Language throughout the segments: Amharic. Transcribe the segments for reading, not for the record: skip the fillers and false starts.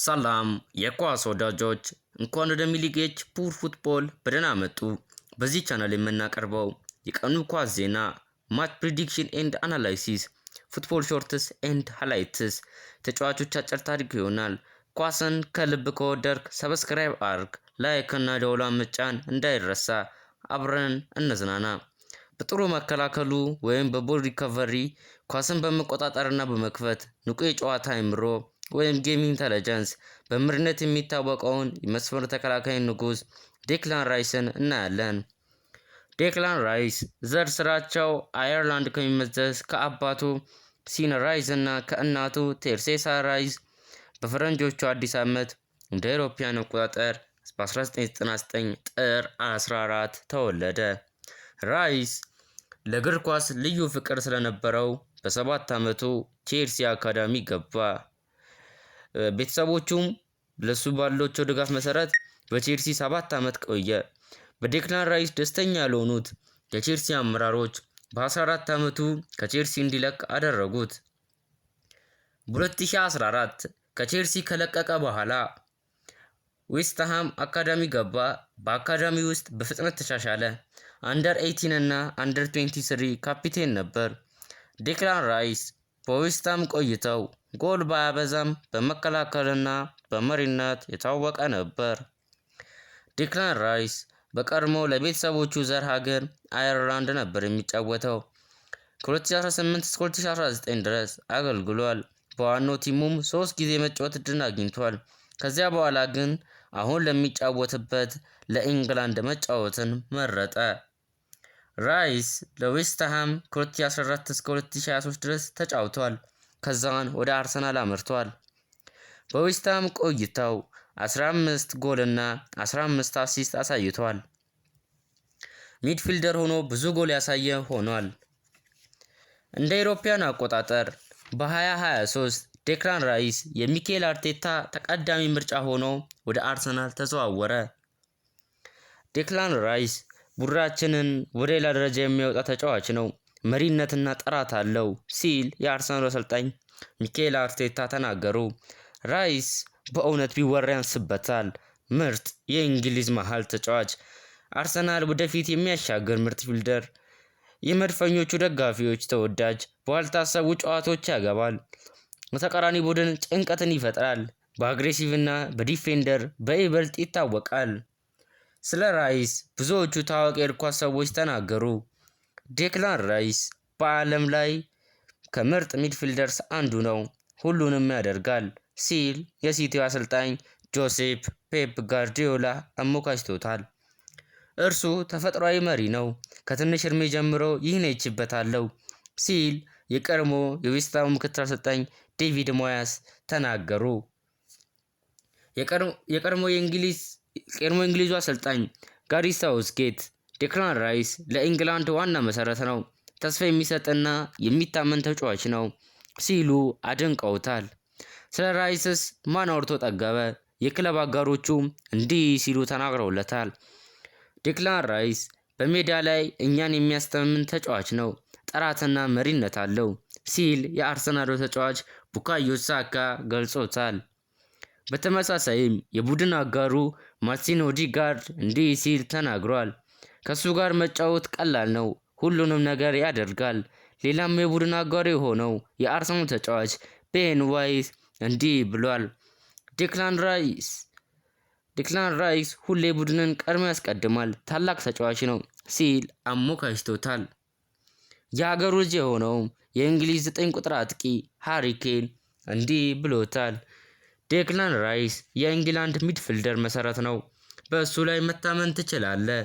ሰላም የኳስ ወዳጆች፣ እንኳን ወደ ሚሊጌች ፑር ፉትቦል በደህና መጡ። በዚህ ቻናል የምናቀርበው የቀኑ ኳስ ዜና፣ match prediction and analysis፣ football shorts and highlights፣ ተጫዋቾች አጭር ታሪክ ይሆናል። ኳስን ከልብ ከወደድክ subscribe አርግ፣ like እና ደውሏን መጫን እንዳይረሳ። አብረን እንዝናና። በጥሩ መከላከሉ ወይም በ ball recovery፣ ኳስን በመቆጣጠርና በመክፈት ንቁ የጨዋታ አእምሮ ወይም game intelligence በመሪነት የሚታወቀውን የመስመር ተከላካይ ንጉስ ዴክላን ራይስን እናያለን። ዴክላን ራይስ ዘር ስራቸው አየርላንድ ከሚመዘዝ ከአባቱ ሲን ራይስ እና ከእናቱ ቴሬሳ ራይስ በፈረንጆቹ አዲስ ዓመት እንደ አውሮፓውያን አቆጣጠር በ1999 ጥር 14 ተወለደ። ራይስ ለእግር ኳስ ልዩ ፍቅር ስለነበረው በ7 ዓመቱ ቼልሲ አካዳሚ ገባ። ቤተሰቦቹም ለሱ ባላቸው ድጋፍ መሰረት በቼልሲ 7 ዓመት ቆየ። በዴክላን ራይስ ደስተኛ ያልሆኑት የቼልሲ አመራሮች በ14 ዓመቱ ከቼልሲ እንዲለቅ አደረጉት። በ2014 ከቼልሲ ከለቀቀ በኋላ ዌስትሃም አካዳሚ ገባ። በአካዳሚ ውስጥ በፍጥነት ተሻሻለ። Under 18 እና under 23 ካፒቴን ነበር። ዴክላን ራይስ በዌስትሃም ቆይተው ጎል ባያበዛም በመከላከልና በመሪነት የታወቀ ነበር። ዴክላን ራይስ በቀድሞ ለቤተሰቦቹ ዘር ሀገር አየርላንድ ነበር የሚጫወተው። ከ2018 እስከ 2019 ድረስ አገልግሏል። በዋናው ቲሙም ሶስት ጊዜ መጫወት እድል አግኝቷል። ከዚያ በኋላ ግን አሁን ለሚጫወትበት ለኢንግላንድ መጫወትን መረጠ። ራይስ ለዌስትሃም ከ2014 እስከ 2023 ድረስ ተጫውቷል። ከዛን ወደ አርሰናል አምርቷል። በዌስትሃም ቆይታው 15 ጎልና 15 assist አሳይቷል። Midfielder ሆኖ ብዙ ጎል ያሳየ ሆኗል። እንደ አውሮፓውያን አቆጣጠር በ2023 ዴክላን ራይስ የሚኬል አርቴታ ተቀዳሚ ምርጫ ሆኖ ወደ አርሰናል ተዘዋወረ። ዴክላን ራይስ ቡድናችንን ወደ ሌላ ደረጃ የሚያወጣ ተጫዋች ነው፣ መሪነትና ጥራት አለው ሲል የአርሰናሉ አሰልጣኝ ሚኬል አርቴታ ተናገሩ። ራይስ በእውነት ቢወራ ያንስበታል። ምርጥ የእንግሊዝ መሃል ተጫዋች፣ አርሰናል ወደፊት የሚያሻግር ምርጥ fielder፣ የመድፈኞቹ ደጋፊዎች ተወዳጅ፣ ባልታሰቡ ጨዋታዎች ያገባል፣ ለተቃራኒ ቡድን ጭንቀትን ይፈጥራል፣ በ aggressive እና በ defender በይበልጥ ይታወቃል። ስለ ራይስ ብዙዎቹ ታዋቂ የእግር ኳስ ሰዎች ተናገሩ። ዴክላን ራይስ በዓለም ላይ ከምርጥ midfielders አንዱ ነው፣ ሁሉንም ያደርጋል ሲል የሲቲው አሰልጣኝ ጆሴፕ ፔፕ ጋርዲዮላ አሞካሽቶታል። እርሱ ተፈጥሯዊ መሪ ነው፣ ከትንሽ እድሜ ጀምሮ ይህን አይቼበታለሁ ሲል የቀድሞ የዌስትሃሙ ምክትል አሰልጣኝ ዴቪድ ሞያስ ተናገሩ። የቀድሞ የእንግሊዙ አሰልጣኝ ጋሪ ሳውዝጌት ዴክላን ራይስ ለኢንግላንድ ዋና መሰረት ነው፣ ተስፋ የሚሰጥና የሚታመን ተጫዋች ነው ሲሉ አድንቀውታል። ስለ ራይስስ ማን አውርቶ ጠገበ? የክለብ አጋሮቹ እንዲህ ሲሉ ተናግረውለታል። ዴክላን ራይስ በሜዳ ላይ እኛን የሚያስተማምን ተጫዋች ነው፣ ጥራትና መሪነት አለው ሲል የአርሰናሉ ተጫዋች ቡካዮ ሳካ ገልጾታል። በተመሳሳይም የቡድን አጋሩ ማርቲን ኦዲጋርድ እንዲህ ሲል ተናግሯል። ከሱ ጋር መጫወት ቀላል ነው፣ ሁሉንም ነገር ያደርጋል። ሌላም የቡድን አጋሩ የሆነው የአርሰናል ተጫዋች ቤን ዋይት እንዲህ ብሏል። ዴክላን ራይስ ሁሌ ቡድንን ቀድሞ ያስቀድማል፣ ታላቅ ተጫዋች ነው ሲል አሞካሽቶታል። የሀገሩ ልጅ የሆነው የእንግሊዝ 9 ቁጥር አጥቂ ሃሪ ኬን እንዲህ ብሎታል። ዴክላን ራይስ የእንግላንድ midfielder መሰረት ነው፣ በእሱ ላይ መታመን ትችላለህ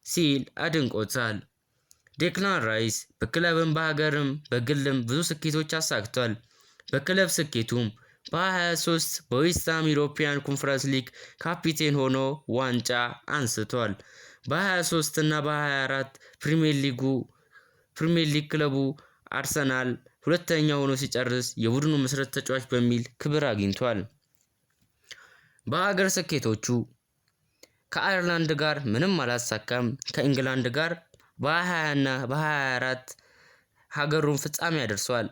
ሲል አድንቆታል። ዴክላን ራይስ በክለብም በሀገርም በግልም ብዙ ስኬቶች አሳክቷል። በክለብ ስኬቱም በ23 በዌስትሃም European Conference League ካፒቴን ሆኖ ዋንጫ አንስቷል። በ23 እና በ24 ፕሪሚየር ሊግ ክለቡ አርሰናል ሁለተኛ ሆኖ ሲጨርስ የቡድኑ መሰረት ተጫዋች በሚል ክብር አግኝቷል። በሀገር ስኬቶቹ ከአየርላንድ ጋር ምንም አላሳካም። ከኢንግላንድ ጋር በ20 እና በ24 ሀገሩን ፍጻሜ አድርሷል።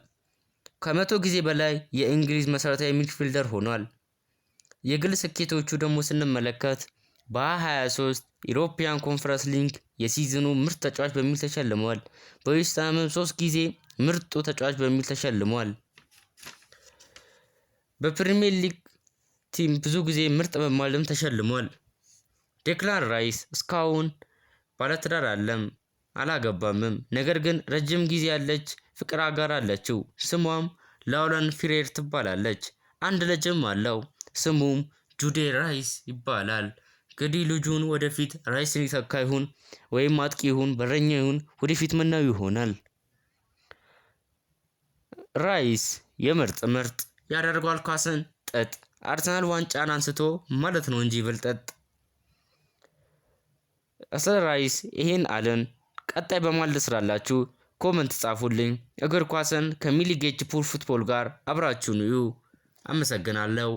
ከ100 ጊዜ በላይ የእንግሊዝ መሰረታዊ midfielder ሆኗል። የግል ስኬቶቹ ደግሞ ስንመለከት በ2023 European Conference League የ season ኑ ምርጥ ተጫዋች በሚል ተሸልሟል። በዌስትሃምም 3 ጊዜ ምርጡ ተጫዋች በሚል ተሸልሟል። በፕሪሚየር ሊግ team ብዙ ጊዜ ምርጥ በማለትም ተሸልሟል። ዴክላን ራይስ እስካሁን ባለትዳር አለም አላገባምም። ነገር ግን ረጅም ጊዜ ያለች ፍቅር አጋር አለችው። ስሟም ላውለን ፊሬር ትባላለች። አንድ ልጅም አለው። ስሙም ጁዴ ራይስ ይባላል። እንግዲህ ልጁን ወደፊት ራይስን ይተካ ይሁን ወይም አጥቂ ይሁን በረኛ ይሁን ወደፊት ምናየው ይሆናል። ራይስ የምርጥ ምርጥ ያደርገዋል ኳስን ጥጥ አርሰናል ዋንጫን አንስቶ ማለት ነው እንጂ ብልጠጥ። ስለ ራይስ ይሄን አለን። ቀጣይ በማን ልስራላችሁ? Comment ጻፉልኝ። እግር ኳስን ከሚሊጌጅ ፑል football ጋር አብራችሁን እዩ። አመሰግናለሁ።